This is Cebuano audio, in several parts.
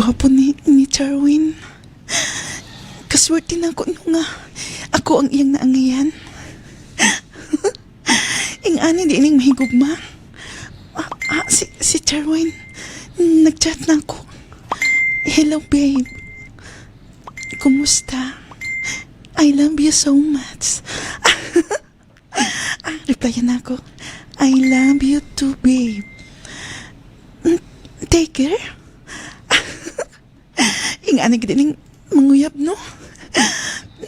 Gwapo ni Charwin. Kaswerte na ako no nga. Ako ang iyang naangayan. Ing ani di ining mahigugma. Si Charwin. Nag-chat na ako. Hello, babe. Kumusta? I love you so much. Replyan na ako. I love you too, babe. Take care. Ing ani gid ning manguyab, no?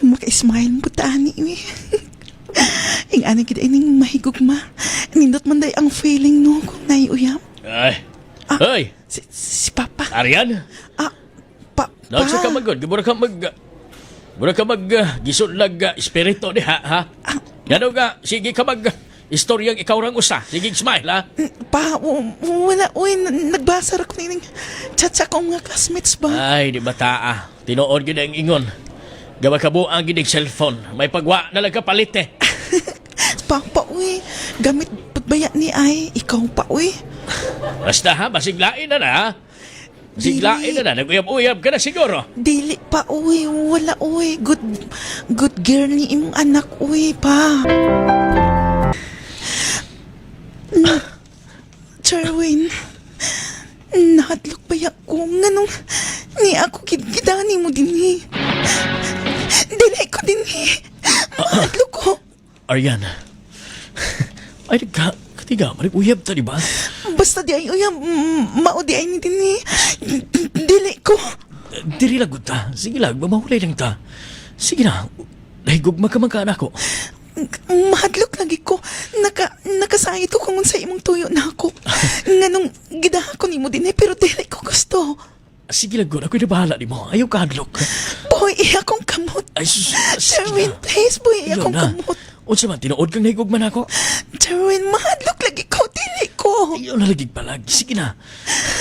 Maka-smile mo tani eh. Ing ani gid ining mahigugma. Nindot man day ang feeling, no, kung naiuyab. Ay. Ah. Hoy, Si Papa. Arian. Ah, pa, Naunsa ka magod? Mura ka mag gisunlag espiritu diha, ha? Ngano nga sige ka mag istoryang ikaw rang usa. Sige smile, ha? Pa, wala, uy, nagbasa ra ko nining chat sa akong mga classmates ba? Ay, di ba taa? Tinuod gid ang ingon. Gaba kabuang gid ang cellphone. May pagwa na lang kapalit eh. Papa, uy, gamit baya ni ay, ikaw pa, uy. Basta ha, basiglain na na ha. Basiglain na na. Nag-uyab-uyab ka na siguro. Dili pa, uy, wala, uy. Good, good girl ni imong anak, uy, pa. Charwin, nahadlok ba ko? Nganong ni ako gidani mo dinhi. Dili ko dinhi. Mahadlok ko. Arian. Ay, nagka, katiga, manag-uyab ta, di ba? Basta di ay uyab, mao di ay ni dinhi. Dili ko. Diri lang gud ta. Sige lang, mamahulay lang ta. Sige na, nahigugma ka man ka anak ko. Mahadlok lagi ko. Nakasayod ko kung unsa imong tuyo na ako. Nganong gidaha ko nimo dinhi pero dili ko gusto. Sige lang gud, ako'y nabahala nimo. Ayaw ka hadlok. Boy, iya akong kamot. Ay, sus, sige Jerwin, na. please, boy, iya Ayaw akong na. kamot. Unsa man, tinuod kang nahigugma na ako? Jerwin, mahadlok lagi ko. Dili ko. Ayaw na lagi palag. Sige na.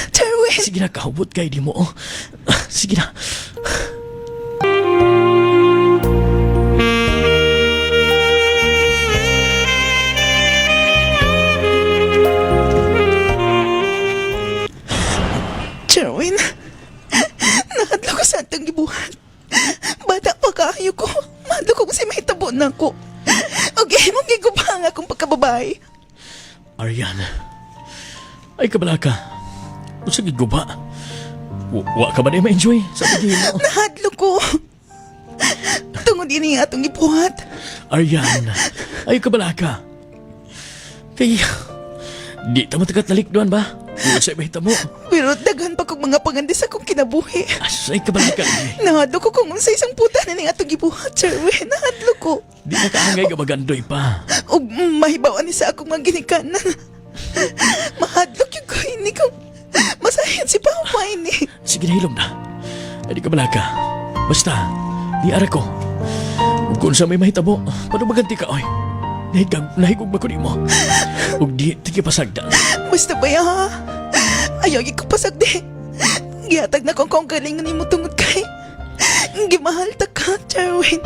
Jerwin. Sige na, kahubot kay di mo. Oh. Sige na. Jerwin, nahadlok ko sa atong gibuhat. Bata pa kaayo ko. Mahadlok ko kasi may tabo na ako. Okay, mong giguba ang akong pagkababae. Arian. Ay, kabala ka. Unsa gid guba? Wa ka ba na ma-enjoy sa pagihimo? Nahadlok ko. Tungod ini ang atong gibuhat. Arian, ay kabala ka. Kay, di ta matagat nalikduan ba? Kung sa ibahita mo. Pero daghan pa kog mga pangandi sa akong kinabuhi. Asay kabala ka. Nahadlok ko kung unsa isang puta na ning atong gibuhat, Jerwin. Nahadlok ko. Di na kaangay ka magandoy pa. Ug mahibawan ni sa akong mga ginikanan. Mahadlok yung ko ini kung masahin si Papa ini. Sige na, hilom na. Ay, di kabala ka. Basta, di ara ko. Ug kung sa may mahitabo, paano maganti ka, oy? Nahigug ba ko nimo? Ug di, tige pasagdan. Basta ba ya? Ayaw ko pasagdi. Gihatag na kong kong galingon nimo tungod kay. Gimahal ta ka, Jerwin.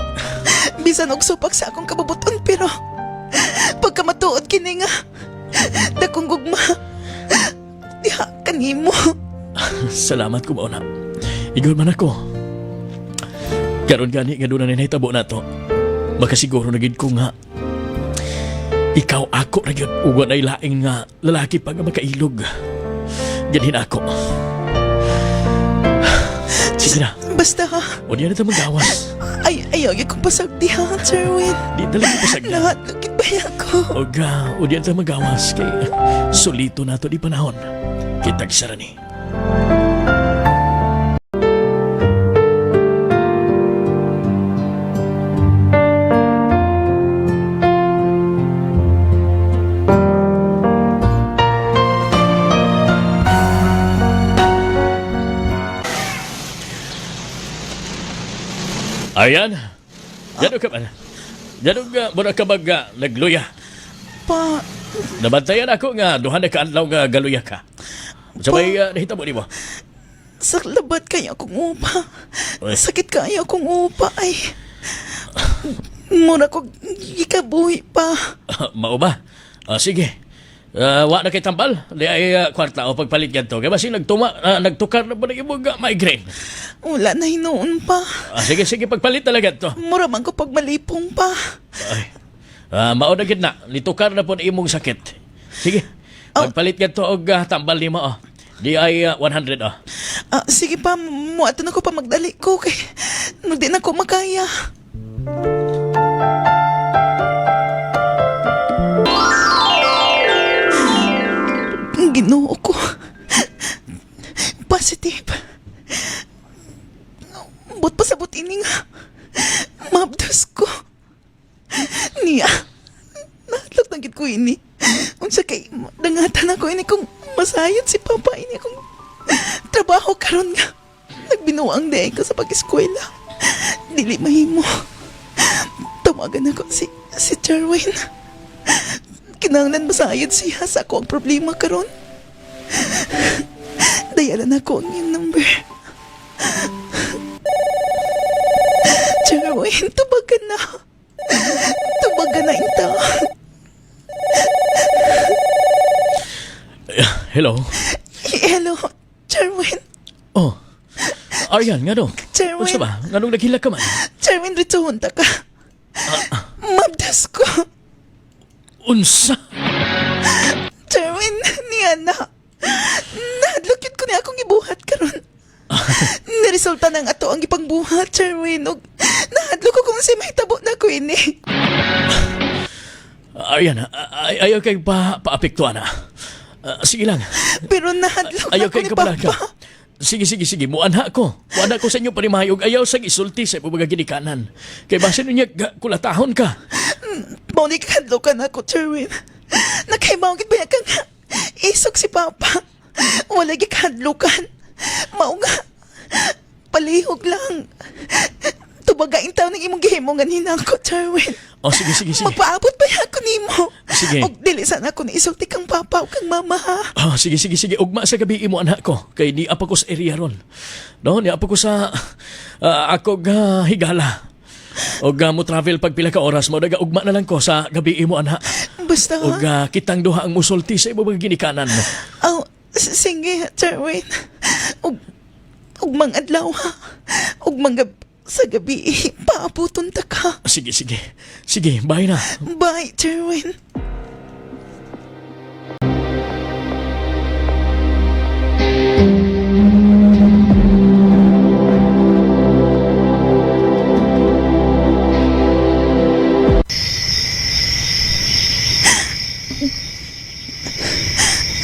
Bisan og supak sa akong kabubuton pero pagka matuod kini nga dakong gugma diha kanimo. Salamat ko na. Igol man ako. Karon gani nga doon na nahitabo na to. Makasiguro na gid ko nga ikaw ako na gyud ug walay laing nga lalaki pa nga makailog. Ganhin ako. Sige na. Basta ha. O di na ta magawas. Ay, ayaw gyud kong pasagdi ha, Jerwin. Di talaga pasagdan. Nahadlok ba ako? Og o di na ta magawas kay solito na to di panahon. Kitag sara ni. Ayan. Gano ka man? Gano ka, mura ka mag nagluya? Pa, Nabantayan ako nga duha na kaadlaw nga galuya ka. Sa may nahitabo nimo. Saklabat kaya akong upa. Uy. Sakit kaya akong upa ay. Mura ko gikabuhi pa. Mao ba? Ah, sige. Wa na kay tambal. Di ay kwarta o pagpalit ganto. Kay basin nagtuma, nagtukar na ba na imong migraine? Wala na hinuon pa. Ah, sige, sige, pagpalit talaga to. Mura man ko pag malipong pa. Ay. Mao na gid na. Nitukar na po na imong sakit. Sige. Oh. Pagpalit ganto og tambal nimo oh. Di ay 100 oh. Ah, sige pa, muato na ko pa magdali ko kay di na ko makaya. Ginoo ko. Positive. But pasabot ini nga. Mabdos ko. Niya. Nahatlok na gid ko ini. Unsa kay dangatan ako ini kung masayod si Papa ini kung trabaho karon nga. Nagbinuang day ko sa pag-eskwela. Dili mahimo. Tawagan ako si Charwin. Kinahanglan masayod siya sa ako ang problema karon. Dayalan ako ang iyang number. Charwin, tubagan na. Tubagan na ito. Hello. Hello, Charwin. Oh. Aryan, nga do? Charwin. Unsa ba? Nganong naghilak ka man? Charwin, rituhon ta ka. Mabdas ko. Unsa? Charwin, niya na. Nahadlok yun ko niya akong ibuhat karon. Naresulta ng ato ang ipangbuhat, Charwin. Og nahadlok ko kung si mahitabo na ko ini. Aryan, ayaw kay pa paapektuhan na. Sige lang. Pero nahadlok Ayaw na ko kay ni kabalaga. Papa. Sige, sige, sige. Muanha ko. Muanha ko sa inyo panimayog. Ayaw sa isulti sa imong mga ginikanan. Kay basin niya kulatahon ka. Mao ni kahadlokan ako, Charwin. Nakaibaw gid ba kang isok si Papa. Wala gi kahadlokan. Mao nga palihog lang. Tubagain taon ng imong gihimo nganina ako, Charwin. Oh, sige, sige, sige. Magpaabot pa ako nimo. Sige. Og dili sana ako ni isulti kang papa o kang mama ha. Oh, sige, sige, sige. Ugma sa gabi imo anak ko. Kay ni apa ko sa area ron. No, ni apa ko sa ako ga higala. Og mo travel pag pila ka oras mo daga ugma na lang ko sa gabi imo anak. Basta ha. Og kitang duha ang musulti sa imong mga ginikanan. Aw, sige, Charwin. Og og mang adlaw ha. Og mang sa gabi, paabuton ta ka. Sige, sige. Sige, bye na. Bye, Charwin.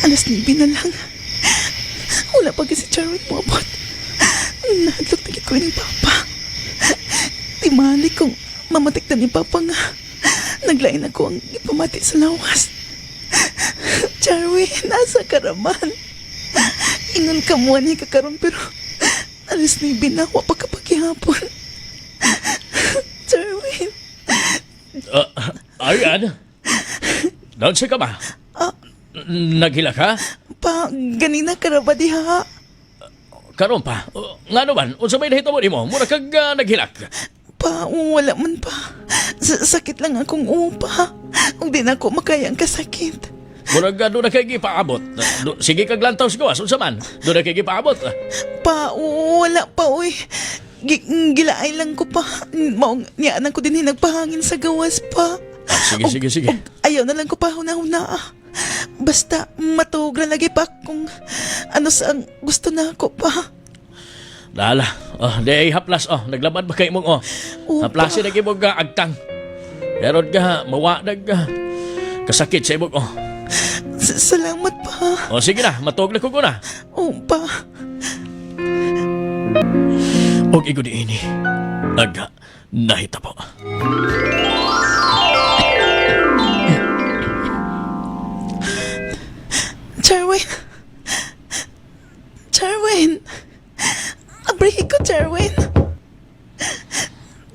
9:00 na lang. Wala pa kasi Charwin moabot. Nahadlok na gid ko ni Papa. Timali kung mamatikdan ni Papa nga. Naglain ako ang ipamati sa lawas. Charwin, nasa karaman. Ingon ka mo ni kakaroon pero 9:00 na, wa pa kapagihapon. Charwin, Aryan? Naunsa ka ba? Naghila ka? Pa, ganina ka ra ba diha? Karon pa. Ngano man? Unsa may nahitabo nimo? Mura kag naghilak. Pa, wala man pa. Sakit lang akong upa. Kung di na ako makaya ang kasakit. Murag doon na kay gipaabot. Sige kag lantaw sa gawas, unsa man? Doon na kay gipaabot. Pa, wala pa, uy. Gilaay lang ko pa. Maong, niyaanan ko din hinagpahangin sa gawas pa. Ah, sige, sige, sige. Og ayaw na lang ko pa huna-huna. Ah. Basta matuog na lagi pa kung ano sa ang gusto na ako pa. Dala. Oh, di ay haplas oh, naglaban ba kay imong oh. Opa. Haplasin na imong agtang. Pero ka mawa nag kasakit sa imong oh. Salamat pa. Oh, sige na, matuog na ko na. Oo pa. Og igo ni ini. Aga nahitabo. Charwin. Charwin. Abrihi ko, Charwin.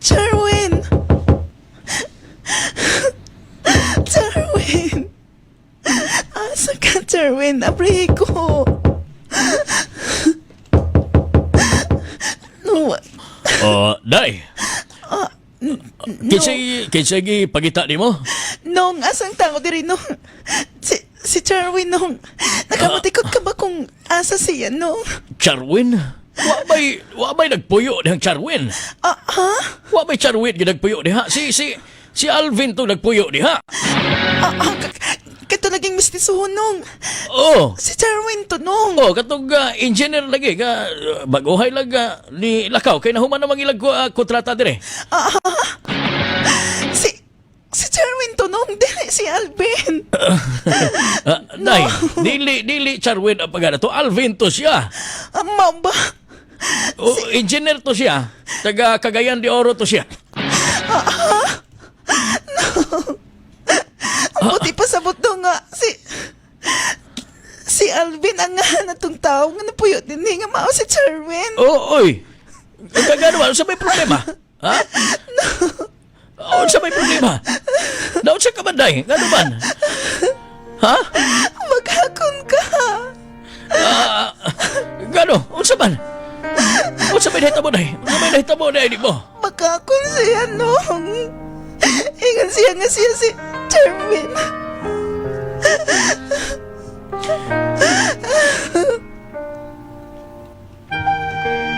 Charwin. Charwin. Asa ka, Charwin? Abrihi ko. No. Oh, dai. Kinsay kinsay gi pagita nimo? Nong, asang tao diri no? Si, Si Charwin nung. Nakamatikod ka ba kung asa siya nung? Charwin? Wa bay nagpuyo dihang Charwin. Ah, ha? Wa bay Charwin gi nagpuyo diha. Si Alvin to nagpuyo diha. Ah, ah, kato naging mistisuhon nung. Oh. Si Charwin to nung. Oh, katong engineer lagi ka baguhay lang ni Lakaw kay nahuman namang ilag kontrata dire. Si Charwin to nung. Dili si Alvin. Nay, dili dili Charwin ang pagana to. Alvin to siya. Ah, mao ba? Oh, engineer to siya. Taga Cagayan de Oro to siya. Ang buti pa sabot do nga. Si Alvin ang nga na tong tao nga napuyo din eh, nga mao si Charwin. Oh, oy. Ang kagano, sa may problema? Ha? No. Oh, sa may problema? Daon sa kabanday, ngano man? Ha? Maghakon ka. Ah, gano? Unsa man? Unsa may nahitabo day? Unsa may nahitabo day di mo? Maghakon siya nung. Ingan siya nga siya si Charwin.